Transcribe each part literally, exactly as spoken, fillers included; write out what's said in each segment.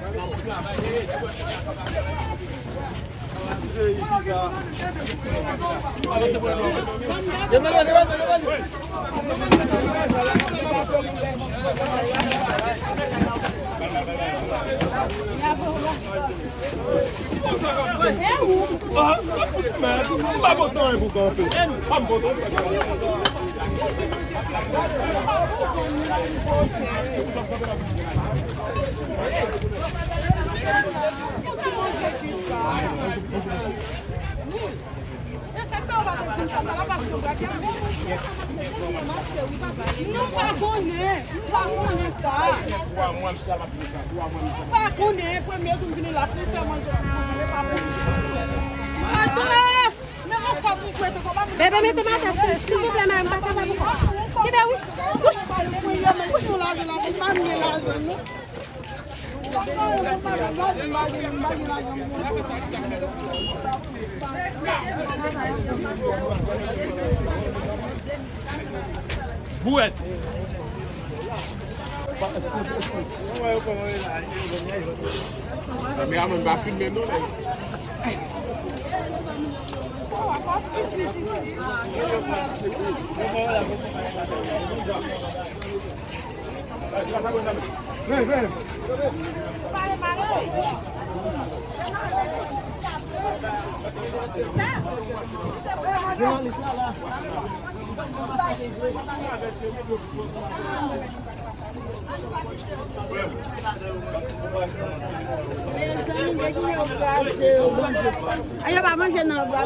Nou pa konnen, nou pa konnen sa. Nou pa konnen, premye jou m vini la, pou fè manje, nou pa konnen. Atò! Bebe, mete m atè, silvouplè, mè, m pa kapab ankò. Kibe wi. Wi. Bwèt. Kameramann pa filme non, nèg. Mezanmi, gen ki yo kraze yo, Bondye. Ayo, pa manje nan bwa.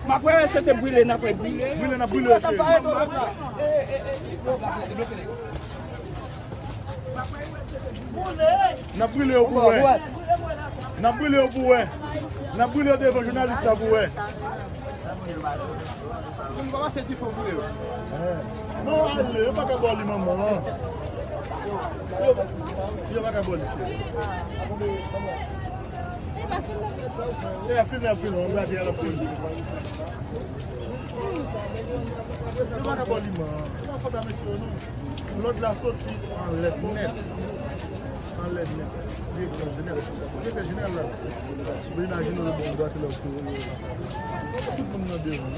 M ap wè se te brile, n ap wè brile. Brile, n ap brile, cheri. N ap brile yo pou wè. N ap brile yo pou wè. N ap brile yo devan jounalis la pou wè. Moun pa pase dife pou yo. Non, ale, yo pa ka ba w li, manman. Yo, yo pa ka ba w li, cheri. E a filme, a filme, yon bagay la pou li. Yo pa ka ba w li, man. Yo pa kontan mesye yo, non. Lòd la soti anlè nèt. Anlè nèt. Direksyon jeneral. Direktè jeneral la. Vin a jeneral bon dwa te lòk. Tout moun nan devan.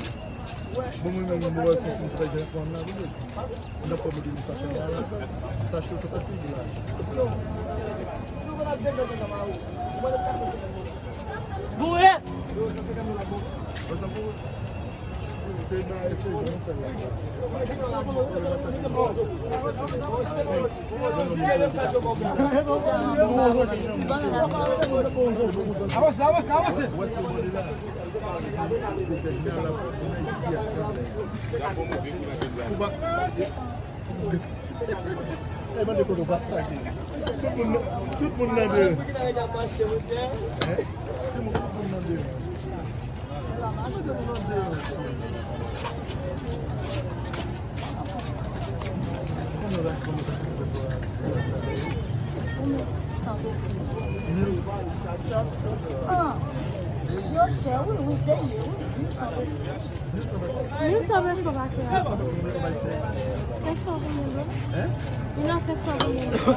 Bon, mwen menm, mwen wè se fim sa ta gen pran nan vide. Nan fòm de sa chen la. Sa chen sa ta fini la. Boure! Avanse, avanse, avanse! E mande kote w pase la ki. Tout moun, tout moun nan de. Hein? Se moun, tout moun nan de. Mande nou nan de. Kòman la, kòman sa ti fè sa? Ah, yo chè, wi, wi, se ye, wi, mil san peso. Mil san peso pa kè a. Senk san pou mil dola. Li nan senk san pou mil dola.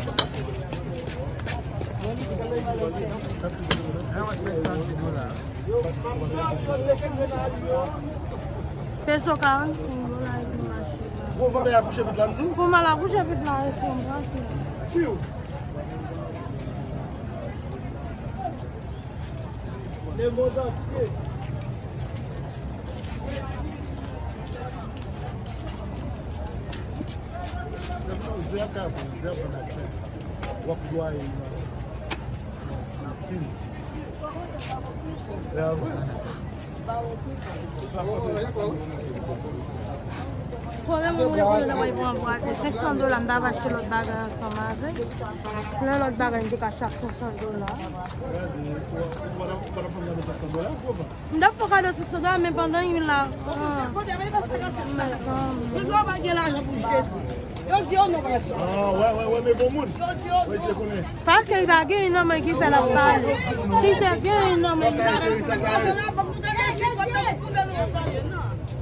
Peso karannsenk dola epi mache. Pou mal akouche pitit la, m di w. Pou mal akouche pitit la, epi m pran. Le monde entier. Zè ka vann, zè vann ak fè. W ap plwaye nan, nan, nan pil. Zè a vann. Pwoblèm mwen, mwen, mwen, mwen, mwen, mwen, senk san dola, m ta va achte lòt bagay ansanm avè l. Lè lòt bagay, m te ka achte ak senk san dola. Gade, ou, ou, ou pa t ap, ou pa t ap fè m gade senk san dola, pwòp. M t ap fè w kado senk san dola, men pandan yon la. Ah. Mezanmi. Yo di yo non, brasa. Ah, wè, wè, wè, men bon moun. Wè, te konnen. Paske li pa gen nan men ki fè l ap pale. Si te gen nan men li pa t ap.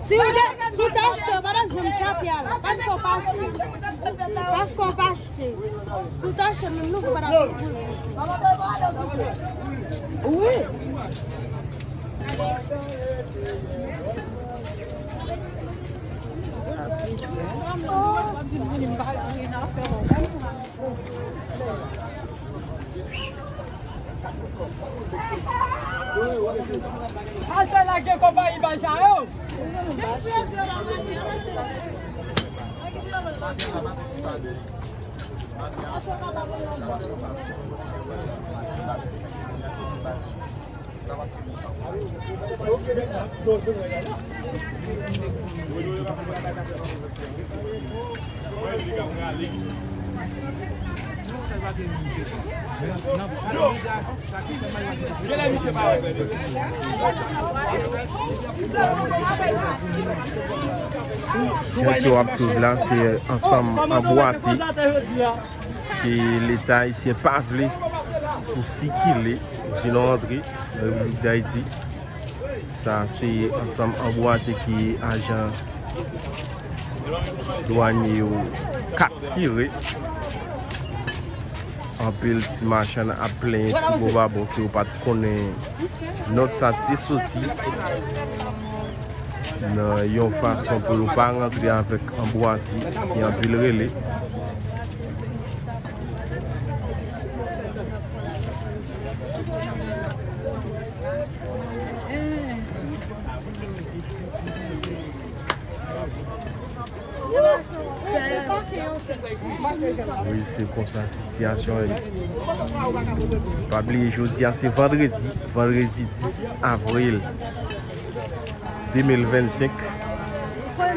Si w te, si w te achte, w pa t ap janm tape a la. Paske w pa achte. Paske w pa achte. Si w ta achte menm nou, ou pa ta konprann. Wi. Pase la gen konpayi bay sa yo. Jan ke w ap swiv la, se ansanm anbwate ke Leta ayisyen pa vle pou sikile, sinon antre nan Repiblik Dayiti. Sa se ansanm anbwate ke ajan dwanye yo kaptire. Anpil ti machann ap plenyen ti bon pa bon ke yo pa t konnen nòt sa te soti nan yon fason pou yo pa rantre avèk anbwate ki anpil rele. Wi, se konsa sitiyasyon an ye. Pa bliye, jodi a se vandredi, vandredi dis avril de mil vennsenk.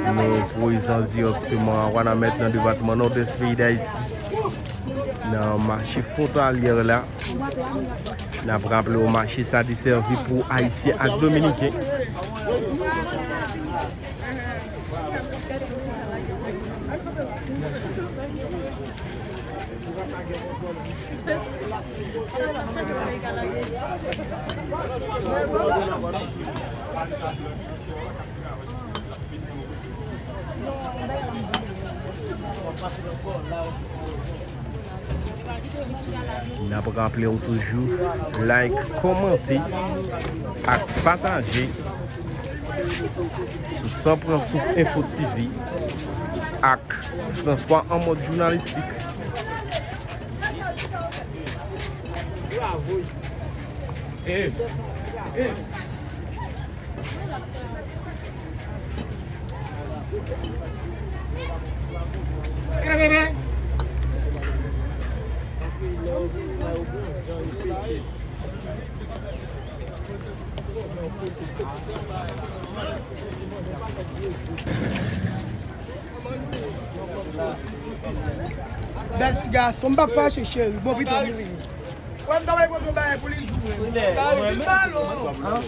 Nou prezan dirèkteman a Wanament nan depatman Nòdès peyi Dayiti, nan mache fwontalyè la. N ap raple w, mache sa desèvi pou Ayisyen ak Dominiken. N ap raple w toujou, like, kòmante ak pataje sou San Pran Souf Enfo T V ak François an mòd jounalistik. Bèl ti gason, m p ap fache, cheri. Bon, pito, m vini. Wè, m ta bay pran yon bagay pou li jwe. Li di balon.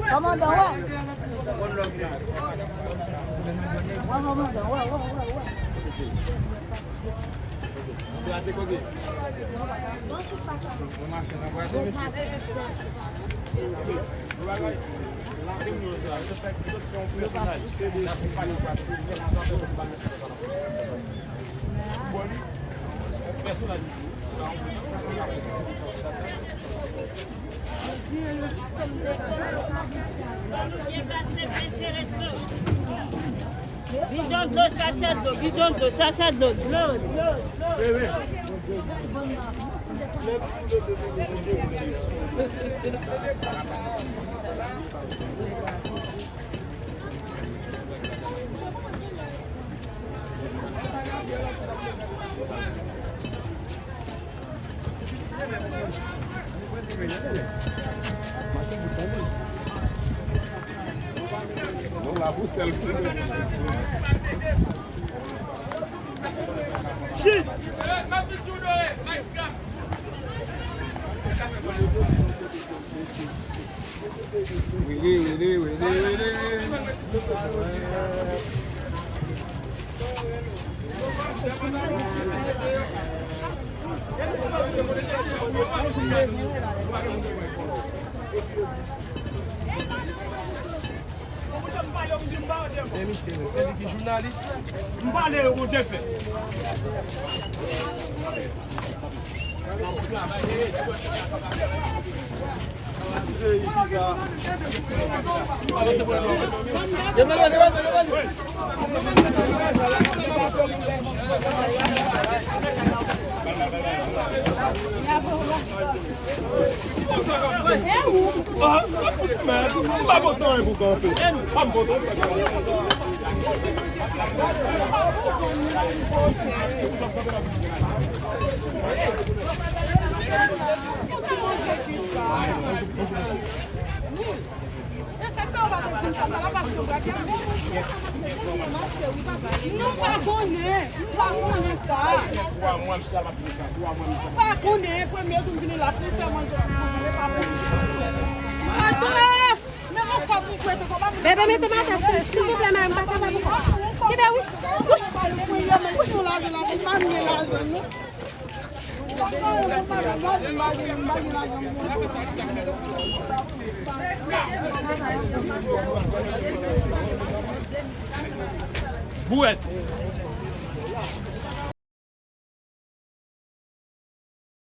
Kòmandan, wè. Wè, kòmandan, wè, wè, wè, wè. Bidon dlo, chacha dlo, bidon dlo, chacha dlo, dlo, dlo, dlo. Wele, wele, wele, wele. Men misye menm, se li ki jounalis la. M pale yo, Bondye fè. E sa k fè w pa te di m sa, pa la pasyon, brake a. Non, m pa konnen, m pa konnen sa. M pa konnen, premye jou m vini la, pou fè manje, m pa konnen, pa pou m. Atò! Men yon kòb m prete, kòb pa m. Bebe, mete m atè, silvouplè, mari m pa kapab ankò. Kenbe wi. Wi. M pa gen lajan la, m pa gen lajan, non. Bouwèt.